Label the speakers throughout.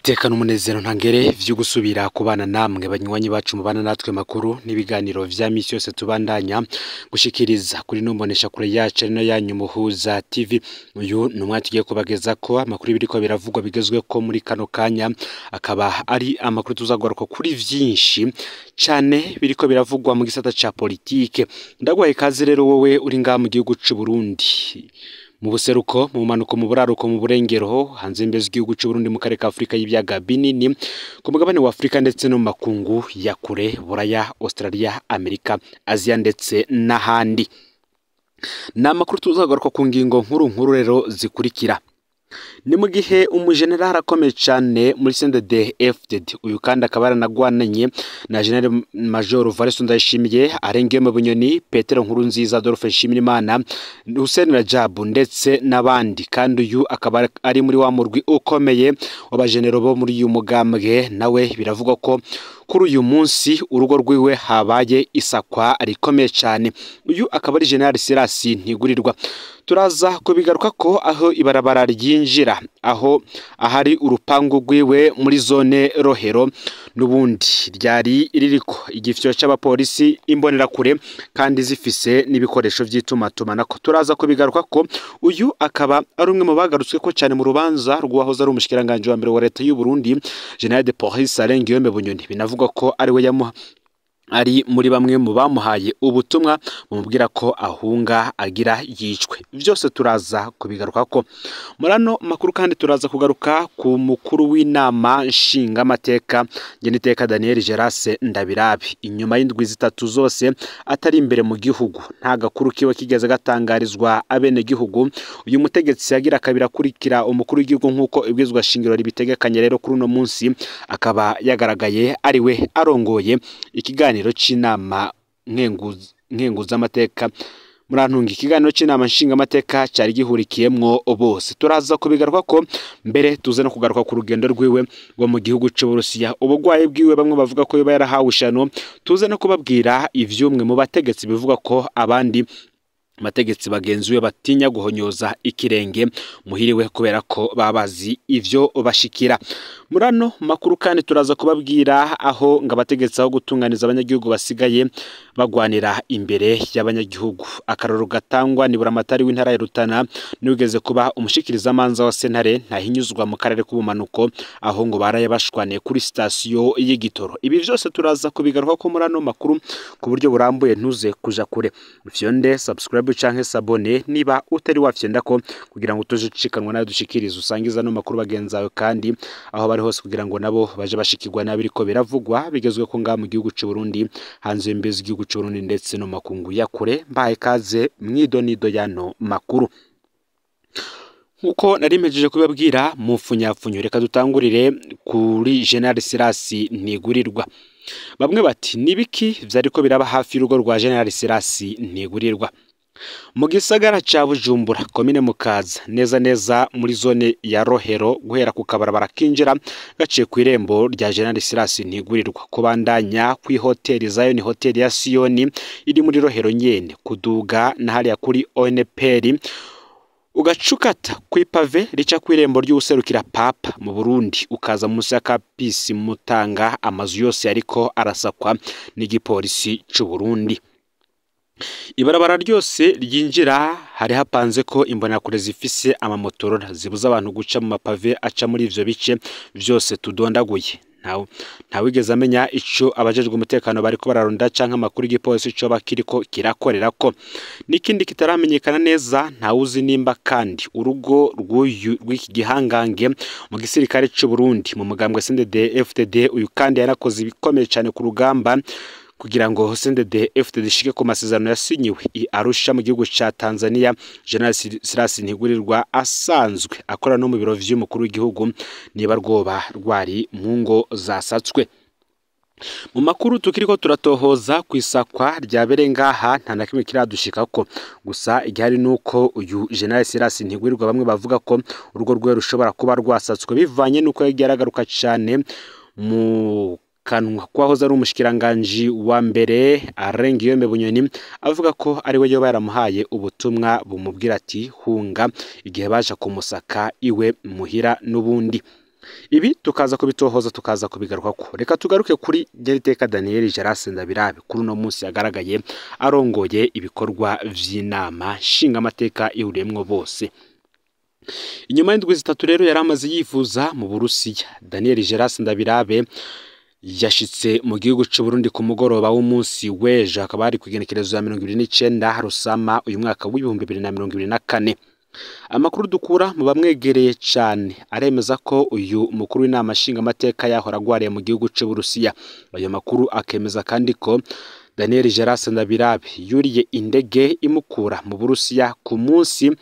Speaker 1: Niteka n'umunezero ntangere vyo gusubira kubana namwe banywanyi bacu mubana natwe makuru n'ibiganiro vya misi yose tubandanya gushikiriza kuri numbonesha kure yacu no yanyu Muhuza TV. Uyu ni umwanya tugiye kubageza ko amakuru biriko biravugwa bigezwe ko muri kano kanya, akaba ari amakuru tuzagaruka kuri vyinshi cane biriko biravugwa mu gisata ca politike. Ndaguhaye ikaze rero wowe uri ngaha mu gihugu c'u Burundi, mu buseruko, mu bumanuko, mu buraruko, mu burengero, hanze y'imbibe z'igihugu c'u Burundi, mu karere ka Afrika y'ibiyaga binini, ku mugabane wa Afrika ndetse no mu makungu ya kure, Buraya, Australia, Amerika, Aziya ndetse n'ahandi. Ni amakuru tuzagaruka ku ngingo nkuru nkuru rero zikurikira. Ni mu gihe umujenerali akomeye cyane muri CNDD FDD, uyu kandi akaba yaranagwananye na General Major Valens Ndayishimiye, Arengiyeme Bunyoni, Petero Nkurunziza, Adolphe Nshimirimana, Hussein Rajabu ndetse n'abandi. Kandi uyu akaba ari muri wa murwi ukomeye w'abajenero bo muri uyu mugambwe, nawe biravugwa ko kuri uyu munsi urugo rwiwe habaye isakwa rikomeye cyane. Uyu akaba ari General Silas Ntigurirwa. Turaza kubigaruka ko aho ibarabara ryinjira aho ahari urupangu rwiwe muri zone Rohero, n'ubundi ryari ririko igifyo c'abapolisi imbonerakure kandi zifise n'ibikoresho vy'itumatumanako. Turaza kubigaruka ko uyu akaba ari umwe mu bagarutswe ko cyane mu rubanza rw'uwahoze ari umushikiranganje wa mbere wa leta y'u Burundi, General de Police Alain Guillaume Bunyoni. Binavugwa ko ari we yamuha ari muri bamwe mu bamuhaye ubutumwa bumubwira ko ahunga agira yicwe. Byose turaza kubigaruka ko murano makuru. Kandi turaza kugaruka ku mukuru w'inama nshingamateka Ngeniteka Daniel Gerase Ndabirabe, inyuma y'indwi zitatu zose atari imbere mu gihugu, nta gakuru kiwe kigeze gatangarizwa abene gihugu. Uyu mutegetsi yagira kabira kurikira umukuru w'igihugu nk'uko ibwizwa shingiro ribitegekanye. Rero kuri uno munsi akaba yagaragaye ari we arongoye ikiganiro c'inama nkenguzamateka. Murantunga, ikiganiro c'inama nshingamateka cyari gihurikiyemwo bose. Turaza kubigaruka ko mbere tuze no kugaruka ku rugendo rwiwe rwo mu gihugu c'Uburusiya, ubugwayi bwiwe bamwe bavuga ko yoba yarahawe ishano. Tuze no kubabwira ivy'umwe mu bategetsi bivuga ko abandi bategetsi bagenzi we batinya guhonyoza ikirenge muhiriwe kubera ko babazi ivyo bashikira. Murano makuru kandi turaza kubabwira aho ngo abategetsi aho gutunganiza abanyagihugu basigaye bagwanira imbere y'abanyagihugu. Akarorero gatangwa ni Buramatari w'intara ya Rutana nugeze kuba umushikirizamanza wa sentare ntahinyuzwa mu karere k'ubumanuko, aho ngo baraye bashwaniye kuri sitasiyo y'Igitoro. Ibi vyose turaza kubigaruka ko murano makuru ku buryo burambuye, ntuze kuja kure. Ufyonde subscribe canke s'abonner niba utari wafyenda ko, kugira ngo utuje ucikanwa nayo dushikiriza, usangiza no makuru bagenzi bawe kandi aho bari hose, kugira ngo nabo baje bashikirwa nabiriko biravugwa bigezwe ko ngaha mu gihugu c'u Burundi, hanze y'imbibe z'igihugu c'u Burundi ndetse no makungu ya kure. Mbahaye kaze mwidonido yano makuru. Nkuko nari mpejeje kubabwira mu mfunyapfunyo, reka dutangurire kuri General Silas Ntigurirwa. Bamwe bati nibiki vyariko biraba hafi y'urugo rwa General Silas Ntigurirwa mu gisagara ca Bujumbura, komine Mukaza, neza neza muri zone ya Rohero, guhera ku kabarabara kinjira gaciye ku irembo rya General Silas Ntigurirwa, kubandanya kwi hoteli Zion Hotel ya Siyoni iri muri Rohero nyene, kuduga na hariya kuri ONPR, ugacukata kw'ipave rica kw'irembo ry'uwuserukira Papa mu Burundi, ukaza munsi ya Kapisi Mutanga, amazu yose ariko arasakwa n'igipolisi c'u Burundi. Ibarabara ryose ryinjira hari hapanze ko imbonerakure zifise amamotorora zibuza abantu guca mu mapave aca muri ivyo bice vyose tudondaguye. Ntawigeze amenya ico abajejwe umutekano bariko bararonda canke amakuru y'igipolisi coba kiriko kirakorerako. N'ikindi kitaramenyekana neza, ntawuzi nimba kandi urugo rw'uyu rw'iki gihangange mu gisirikare c'u Burundi, mu mugambwe CNDD FDD, uyu kandi yarakoze ibikomeye cane ku rugamba kugira ngo CNDD FDD ishike ku masezerano yasinyiwe i Arusha mu gihugu ca Tanzania. General Silas Ntigurirwa asanzwe akora no mu biro vy'umukuru w'igihugu, niba rwoba rwari mu ngo zasatswe. Mu makuru tukiriko turatohoza kwisakwa ryabereye ngaha, nta na kimwe kiradushikako. Gusa igihari nuko uyu General Silas Ntigurirwa bamwe bavuga ko urugo rwe rushobora kuba rwasatswe bivanye nuko yagiye aragaruka cane mu kanwa kwahoze ari umushikiranganji wa mbere Alain Guillaume Bunyoni, avuga ko ari we yoba yaramuhaye ubutumwa bumubwira ati hunga, igihe baje kumusaka iwe muhira n'ubundi. Ibi tukaza kubitohoza, tukaza kubigarukako. Reka tugaruke kuri Nyeriteka Daniel Gerase Ndabirabe kuri uno munsi yagaragaye arongoye ibikorwa vy'inama nshingamateka ihuriyemwo bose. Inyuma y'indwi 3 rero yari amaze yivuza mu Burusiya, Daniel Gerase Ndabirabe yashitse mu gihugu c'u Burundi ku mugoroba w'umunsi w'ejo, hakaba hari kw'igenekerezo ya 29 Rusama uyu mwaka w'2024. Amakuru dukura mu bamwegereye cane aremeza ko uyu mukuru w'inama nshingamateka yahora agwariye mu gihugu c'u Burusiya. Ayo makuru akemeza kandi ko Daniel Gerase Ndabirabe yuriye indege imukura mu Burusiya ku munsi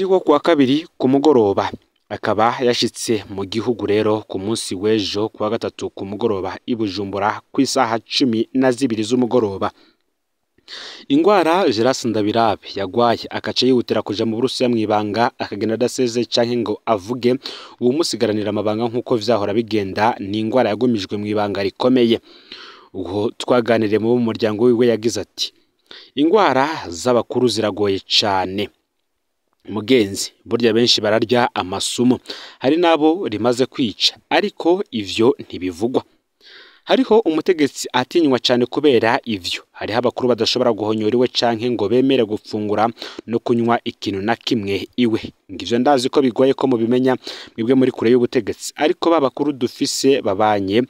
Speaker 1: wo kuwa kabiri ku mugoroba, akaba yashitse mu gihugu rero ku munsi w'ejo kuwa gatatu ku mugoroba i Bujumbura kw'isaha 12 z'umugoroba. Ingwara Gerase Ndabirabe yagwaye akaca yihutira kuja mu Burusiya mw'ibanga, akagenda adaseze canke ngo avuge uwumusigaranira amabanga nk'uko vyahora bigenda. Ni ingwara yagumijwe mw'ibanga rikomeye. Uwo twaganiriye mu muryango wiwe yagize ati: ingwara z'abakuru ziragoye cane mugenzi, burya benshi bararya amasumo, hari nabo rimaze kwica, ariko ivyo ntibivugwa. Hariho umutegetsi atinywa cyane kubera ivyo. Hariho abakuru badashobora guhonyora iwe canke ngo bemere gufungura no kunywa ikintu na kimwe iwe. Ngivyo ndazi ko bigoye ko mubimenya mwebwe muri kure y'ubutegetsi, ariko babakuru dufise babanye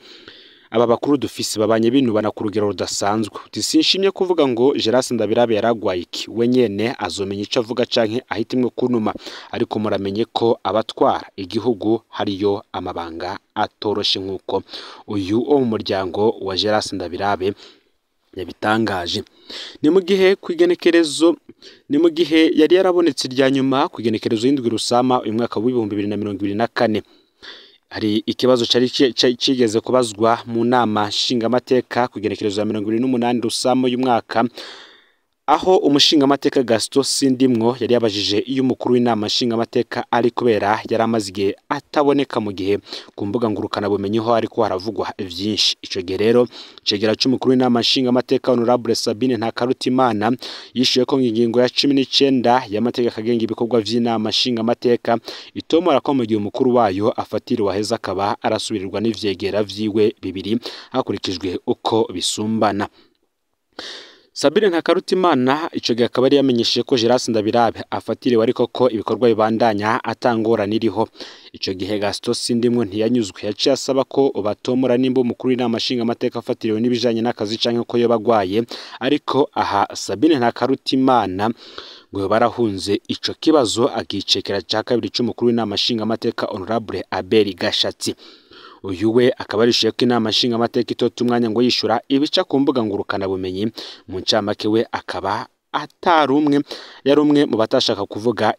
Speaker 1: aba bakuru dufise babanye binubana ku rugero rudasanzwe. Sinshimye kuvuga ngo Gerase Ndabirabe yaragwaye iki, we nyene azomenya ico avuga canke ahitimwe kunuma, ariko muramenye ko abatwara igihugu hariyo amabanga atoroshe nkuko uyu wo mu muryango wa Gerase Ndabirabe yabitangaje. Ni mu gihe kwigenekerezo, ni mu gihe yari yarabonetse irya nyuma kwigenekerezo y'indwi Rusama uyu mwaka w'2024. Hari ikibazo cari cigeze kubazwa mu nama nshingamateka kugenekerezo ya 28 Rusama uyu mwaka, aho umushingamateka Gaston Sindimwo yari yabajije iyo umukuru w'inama nshingamateka ari kubera yari amaze igihe ataboneka mu gihe ku mbuga ngurukana bumenyi ho ariko haravugwa vyinshi. Ico gihe rero cegera c'umukuru w'inama nshingamateka Honorable Sabine Ntakarutimana yishuye ko ingingo ya 19 y'amategeko agenga ibikorwa vy'inama nshingamateka itomora ko mu gihe umukuru wayo afatiriwe aheza akaba arasubirirwa n'ivyegera vyiwe bibiri hakurikijwe uko bisumbana. Sabine Ntakarutimana ico gihe akaba yari yamenyesheje ko Gerase Ndabirabe afatiriwe ariko ko ibikorwa bibandanya atangorana iriho. Ico gihe Gaston Sindimwo ntiyanyuzwe, yaciye asaba ko batomora nimba umukuru w'inama nshingamateka afatiriwe n'ibijanye n'akazi canke ko yoba agwaye, ariko aha Sabine Ntakarutimana ngo barahunze ico kibazo agicekera ca kabiri c'umukuru w'inama nshingamateka Honorable Abel Gashatsi. Uyu we akaba arishuye ko inama nshingamateka itota umwanya ngo yishura ibica ku mbuga ngurukana bumenyi. Mu ncamake we akaba atari umwe, yari umwe mu batashaka kuvuga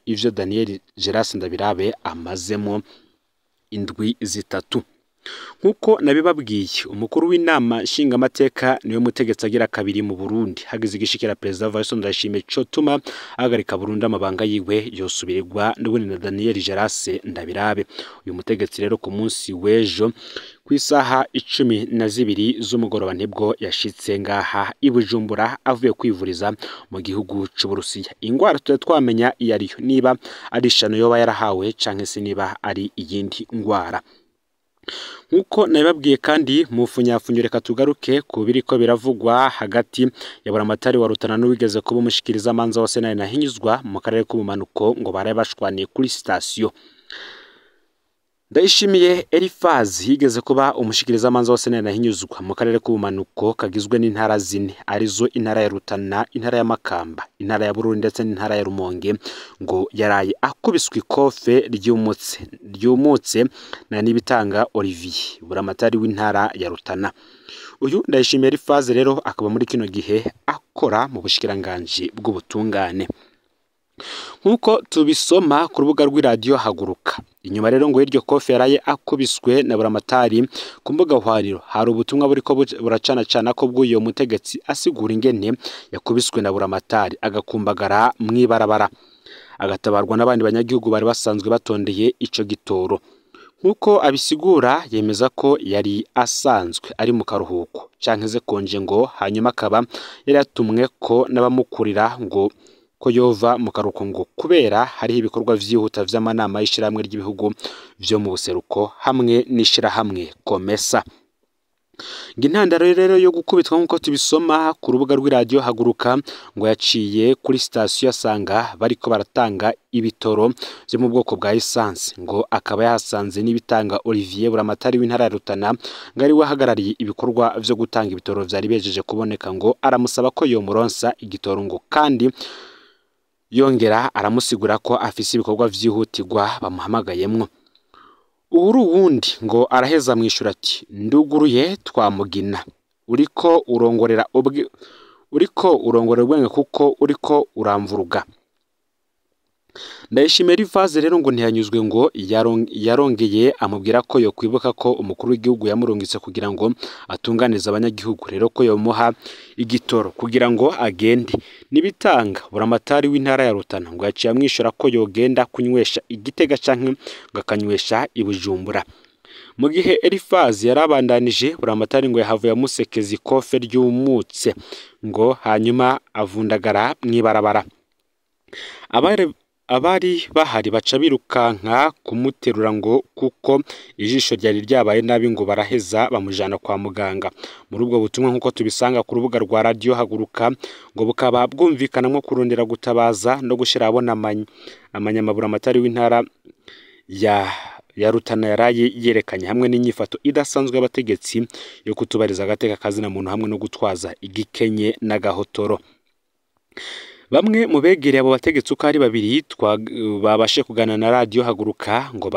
Speaker 1: ivyo Daniel Gerase Ndabirabe amazemo indwi 3. Nkuko nabibabwiye, umukuru w'inama nshingamateka niwe mutegetsi agira kabiri mu Burundi. Hagize igishikira Perezida Evariste Ndayishimiye cotuma ahagarika burundu amabanga yiwe yosubirirwa n'ubundi na Daniel Gerase Ndabirabe. Uyu mutegetsi rero ku munsi w'ejo kw'isaha 12 z'umugoroba nibwo yashitse ngaha i Bujumbura avuye kwivuriza mu gihugu c'u Burusiya. Ingwara tutari twamenya iyo ariyo, niba ari ishano yoba yarahawe canke se niba ari iyindi ngwara. Nkuko nabibabwiye kandi mu funyafunyo, reka tugaruke ku biriko biravugwa hagati ya Buramatari wa Rutana n'uwigeze kuba umushikiriza manza wa Sentare Ntahinyuzwa mu karere k'ubumanuko ngo baraye bashwaniye kuri sitasiyo. Ndayishimiye Elifazi yigeze kuba umushikiriza manza wa Sentare Ntahinyuzwa mu karere k'ubumanuko kagizwe n'intara zine arizo intara ya Rutana, intara ya Makamba, intara ya Bururi ndetse n'intara ya Rumonge, ngo yaraye akubiswe ikofe ryumutse na Nibitanga Olivier Buramatari w'intara ya Rutana. Uyu Ndayishimiye Elifazi rero akaba muri kino gihe akora mu bushikiranganji bw'ubutungane. Nkuko tubisoma ku rubuga rw'iradiyo Haguruka. Inyuma rero ngo iryo kofe yaraye akubiswe na Buramatari ku mbuga hwariro hari ubutumwa buriko buracana cana ko bw'uyo mutegetsi asigura ingene yakubiswe na Buramatari agakumbagara mw'ibarabara, agatabarwa n'abandi banyagihugu bari basanzwe batondeye ico gitoro. Nkuko abisigura yemeza ko yari asanzwe ari mu karuhuko canke ze konje, ngo hanyuma akaba yari yatumwe ko n'abamukurira ngo ko yova mu karuhuko ngo kubera hariho ibikorwa vyihuta vy'amanama y'ishirahamwe ry'ibihugu vyo mu buseruko hamwe n'ishirahamwe Komesa. Ngo intandaro rero yo gukubitwa nk'uko tubisoma ku rubuga rw'iradiyo Haguruka, ngo yaciye kuri sitasiyo asanga bariko baratanga ibitoro vyo mu bwoko bwa essence, ngo akaba yahasanze n'ibitanga Olivier Buramatari w'intara ya Rutana, ngo ari we ahagarariye ibikorwa vyo gutanga ibitoro vyari bejeje kuboneka, ngo aramusaba ko yomuronsa igitoro, ngo kandi yongera aramusigura ko afise ibikorwa vyihutirwa bamuhamagayemwo. Uhuru wundi ngo araheza mwishura ati nduguruye twamugina, uriko urongorera uriko urongorera ubwenge kuko uriko uramvuruga. Ndayishimiye Eliphaz rero ngo ntiyanyuzwe, ngo yarongeye amubwira ko yokwibuka ko umukuru w'igihugu yamurungitse kugira ngo atunganize abanyagihugu, rero ko yomuha igitoro kugira ngo agende. Nibitanga Buramatari w'intara ya Rutana ngo yaciye amwishura ko yogenda kunywesha Igitega canke ngo akanywesha i Bujumbura. Mu gihe Eliphaz yarabandanije, Buramatari ngo yahavuye amusekeza ikofe ryumutse, ngo hanyuma avundagara mw'ibarabara. Abari bahari baca birukanka kumuterura ngo kuko ijisho ryari ryabaye nabi, ngo baraheza bamujana kwa muganga. Muri ubwo butumwa nk'uko tubisanga ku rubuga rwa radiyo Haguruka, ngo bukaba bwumvikanamwo kurondera gutabaza no gushira abona amanyamabura w'intara ya Rutana yaraye yerekanye, hamwe n'inyifato idasanzwe y'abategetsi yo kutubariza agateka kazina muntu hamwe no gutwaza igikenye n'agahotoro. Bamwe mu begereye abo bategetsi uko ari babiri babashe kugana na radiyo Haguruka, ngo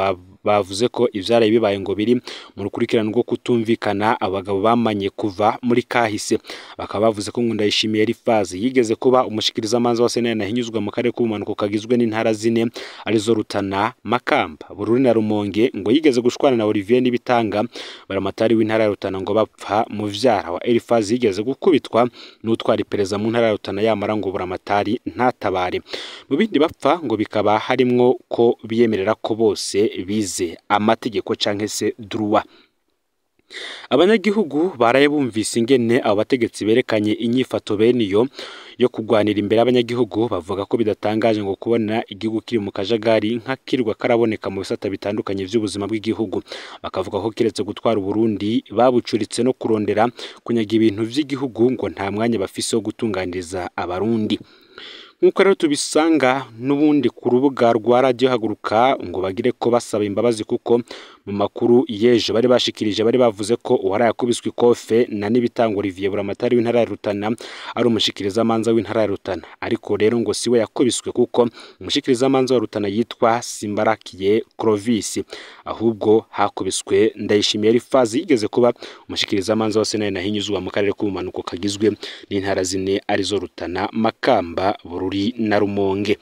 Speaker 1: bavuze ko ivyaraye bibaye ngo biri mu rukurikirane rwo kutumvikana abagabo bamanye kuva muri kahise. Bakaba bavuze ko ngo Ndayishimiye Eliphaz yigeze kuba umushikirizamanza wa sentare nahinyuzwa mu karere k'ubumanuko kagizwe n'intara zine arizo Rutana, Makamba, Bururi na Rumonge, ngo yigeze gushwana na Olivier Nibitanga Buramatari w'intara ya Rutana, ngo bapfa muvyara wa Eliphaz yigeze gukubitwa n'utwara iperereza mu ntara ya Rutana, yamara ngo Buramatari ntatabare. Mu bindi bapfa ngo bikaba harimwo ko biyemerera ko bose bize amategeko canke se droit. Abanyagihugu baraye bumvise ingene abo bategetsi berekanye inyifato bene iyo yo kugwanira imbere y'abanyagihugu, bavuga ko bidatangaje ngo kubona igihugu kiri mu kajagari nk'akirwa karaboneka mu bisata bitandukanye vy'ubuzima bw'igihugu. Bakavuga ko kiretse gutwara Uburundi babucuritse no kurondera kunyaga ibintu vy'igihugu, ngo nta mwanya bafise wo gutunganiriza abarundi. Nk'uko rero tubisanga n'ubundi ku rubuga rwa radiyo Haguruka, ngo bagire ko basaba imbabazi kuko mu makuru y'ejo bari bashikirije bari bavuze ko uwaraye akubiswe ikofe na Nibitanga Olivier Buramatari w'intara ya Rutana ari umushikirizamanza w'intara ya Rutana, ariko rero ngo siwe yakubiswe kuko umushikirizamanza wa Rutana yitwa Simbarakiye Clovis, ahubwo hakubiswe Ndayishimiye Eliphaz yigeze kuba umushikirizamanza wa sentare nahinyuzwa mu karere k'ubumanuko kagizwe n'intara zine arizo Rutana, Makamba, Bururi na Rumonge.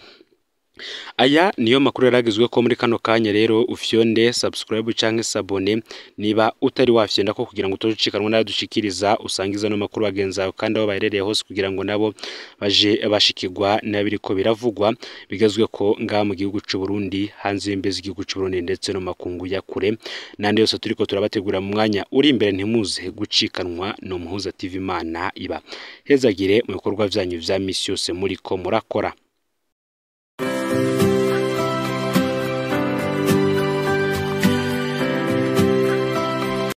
Speaker 1: Aya niyo makuru yaragizwe ko muri kano kanya. Rero ufyonde subscribe canke s'abonner niba utari wafyonda ko kugira ngo utojikanwa nayo dushikiriza, usangiza no makuru bagenzi bawe kandi aho baherereye hose kugira ngo nabo baje bashikirwa n'abiriko biravugwa bigezwe ko ngaha mu gihugu c'u Burundi, hanze y'imbizi z'igihugu c'u Burundi ndetse no makungu ya kure nandi yose turiko turabategura mu mwanya uri imbere. Ntimuze gucikanwa no Muhuza TV. Imana iba hezagire mu bikorwa vyanyu vya misi yose muriko murakora.